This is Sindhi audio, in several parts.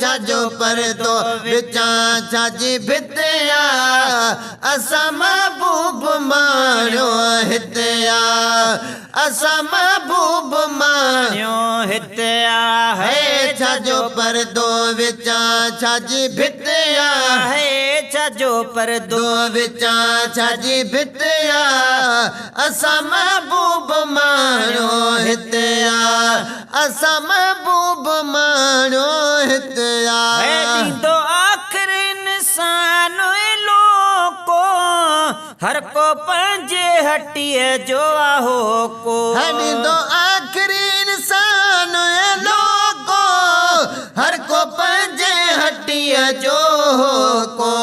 ڇا جو پردو وچان ڇا جي ڀت آ، اسان محبوب ماڻيو هتي آ، اسان محبوب ماڻيو هتي آ. هي ڇا جو پردو وچان ڇا جي ڀت آ، هي ڇا جو پردو وچان ڇا جي ڀت آ، اسان محبوب ماڻيو هتي آ، اسان محبوب ماڻيو هتي آ. هي ڏيندو آخر انسان لوڪو، هر ڪو پنهنجي هٽيء جو آهو ڪو. هي ڏيندو آخر انسان لوڪو، هر ڪو پنهنجي هٽيء جو هو ڪو،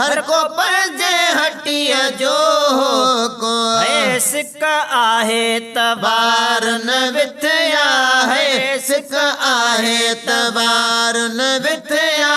هر ڪو پنهنجي هٽيء جو هو ڪو. هي سڪ آهي ته وار نه وٿيا، هي سڪ آهي ته وار نه وٿيا،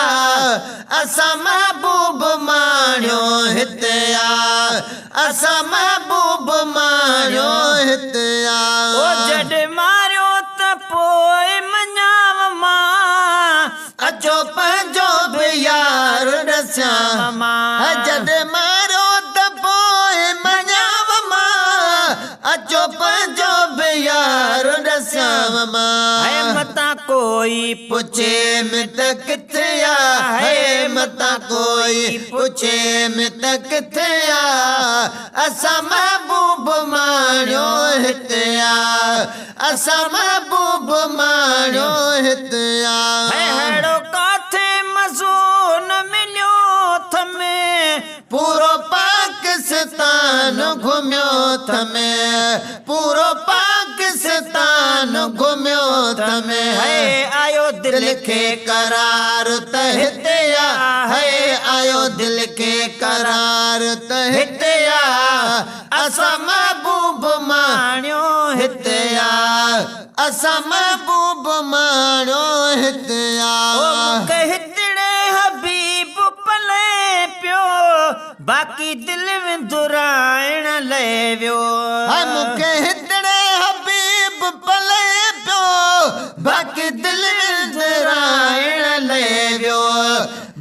اسان محبوب ماڻيو هتي آ، اسان محبوب ماڻيو هتي آ. او جڏهن ماريو ته پوءِ مڃان مان، اچو پنهنجو به يار ڏسيان. مان جڏهن ماريو ته پوءِ مڃان مان، اچو پنهنجو به يار ڏسيان مان. هي متان ڪوئي پڇي مت ڪٿي آ، هي متان ڪوئي پڇي مت ڪٿي آ، اسان محبوب ماڻيو هتي آ، اسان محبوب ماڻيو هتي آ. هي ههڙو ڪاٿي مزو نه مليو ٿم، پورو پاڪستان گهميو ٿم، پورو پاڪستان گهميو ٿم. هي آيو دل کي قرار ته هتي آ، هي آيو دل کي قرار ته هتي آ، اسان محبوب ماڻيو هتي آ، اسان محبوب ماڻيو هتي آ. مون کي هتڙي حبيب پلي پيو، باقي دل وندرائڻ لهي ويو. مون کي هتڙي حبيب پلي پيو، باقي دل وندرائڻ لهي ويو،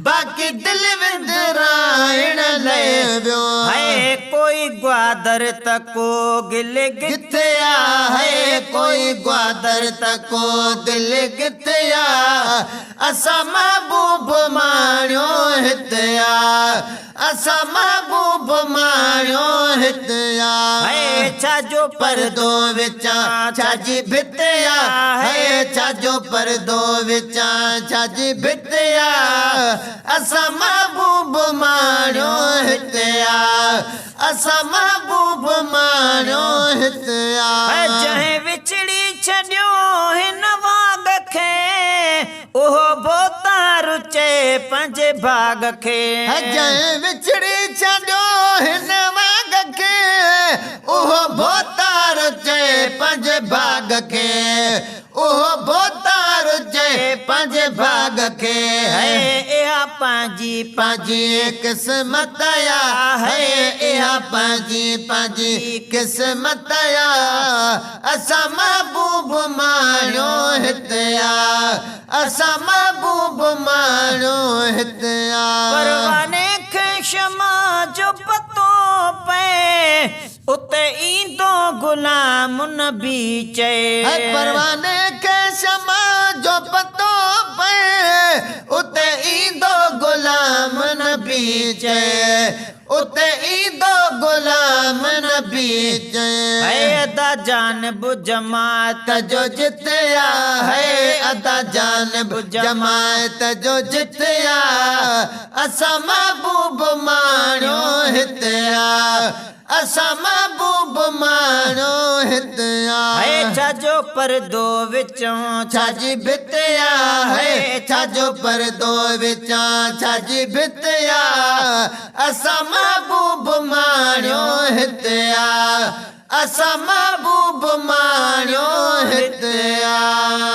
باقي دل وندرائڻ لهي ويو. هي ڪوئي گوادر ته ڪو گل ڪٿي آ، هي ڪوئي گوادر ته ڪو دل ڪٿي آ، اسان محبوب ماڻيو هتي آ، اسان محبوب ماڻيو هتي آ. هي ڇا جو پردو وچان ڇا جي ڀت آ، هي ڇا جو پردو وچان ڇا جي ڀت آ، اسان محبوب ماڻيو هتي آ، اسان محبوب ماڻيو هتي آ. جنهن وڇڙي ڇڏيو هن واڳ کي، اهو ڀوتار چئي پنهنجي ڀاڳ کي. جنهن وڇڙي ڇڏيو هن واڳ کي، اهو ڀوتار چئي پنهنجي ڀاڳ کي، اهو ڀوتار چئي پنهنجي ڀاڳ کي. هي اها پنهنجي پنهنجي قسمت آ، هي اها پنهنجي پنهنجي قسمت آ، اسان محبوب ماڻيو هتي آ، اسان محبوب ماڻيو هتي آ. پرواني کي شمع جو پتو پئي، اتي ايندو غلام نبي چئي. پرواني کي شمع جو پتو پئي، اتي ايندو غلام نبي چئي، اتي ايندو غلام نبي چئي. هي ادا جانب جماعت جو جتي آ، هي ادا جانب جماعت جو جتي آ، اسان محبوب ماڻيو هتي آ، اسان محبوب ماڻيو هتي آ. هي ڇا جو پردو وچون ڇا جي ڀت آ، هي ڇا جو پردو وچان ڇا جي ڀت آ، اسان محبوب ماڻيو هتي آ، اسان محبوب ماڻيو هتي آ.